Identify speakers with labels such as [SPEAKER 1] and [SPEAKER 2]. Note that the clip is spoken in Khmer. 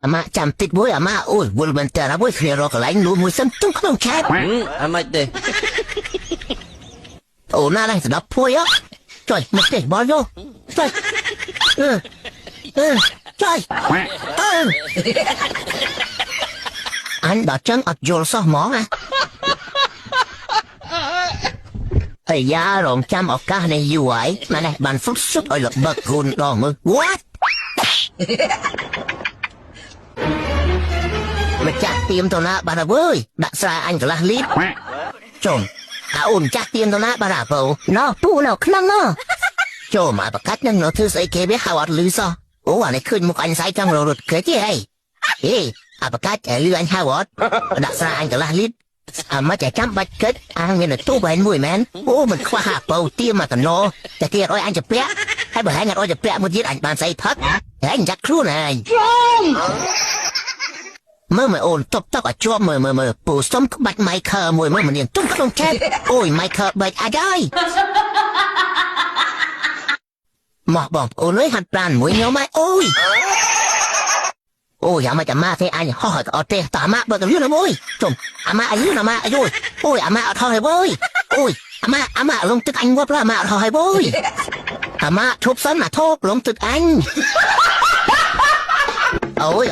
[SPEAKER 1] អាម៉ាចាំតិចមួយអាម៉ាអូយវល់មែនតើណាមួយគ្នារកកន្លែងលួមួយសិនទុំក្នុងឆែប
[SPEAKER 2] ហឹមអាម៉េចទេ
[SPEAKER 1] អូណានេះស្ដាប់ភួយហ៎ចុយមកទេបលយោចុយអឺអឺចុយអឺអញដល់ចឹងអត់យល់សោះហ្មងណាអាយ៉ារងចាំឱកាសនេះយូរហើយម៉ែនេះបានហ្វុតសុតឲ្យលបឹកគូនដងមើល What ម្ចាស់ទៀមទៅណាបានហើយវើយដាក់ស្រែអញកន្លះលីត្រចុំអាអូនម្ចាស់ទៀមទៅណាបានអាពៅណោះពូណោះខ្លាំងណោះចូលមកប្រកាច់នឹងនៅធ្វើស្អីគេវាហៅអត់លឺសោះអូអានេះឃើញមុខអញស្អីចង់រត់គេទេហីហេអាប្រកាច់លឺអញហៅអត់ដាក់ស្រែអញកន្លះលីត្រអាមកតែចាំបាច់គិតអាងមានទូបែនមួយមែនអូមិនខ្វះអាពៅទៀមមកតំណតែគេអត់ឲ្យអញទៅពាក់ហើយបើហែងអត់ឲ្យទៅពាក់មួយទៀតអញបានស្អីផឹកហែងចាក់ខ្លួនឯង មើលមើលអូនតបតកឲ្យជាប់មើលមើលមើលពូសុំក្បាច់ម៉ៃខើមួយមើលមនាងទុំក្នុងឆែបអូយម៉ៃខើបែកអាចហើយមកបងអូនអើយហាត់ប្រានមួយខ្ញុំហើយអូយអូយអាម៉ាចាំម៉ាទេអញហោះឲ្យអត់ទេតើអាម៉ាបើកលឿនណាមួយជុំអាម៉ាអាយអាម៉ាអាយអូយអាម៉ាអត់ហោះហើយវើយអូយអាម៉ាអាម៉ាលងទឹកអញងាប់ឡើអាម៉ាអត់ហោះហើយវើយអាម៉ាឈប់សិនអាថោកលងទឹកអញអូយ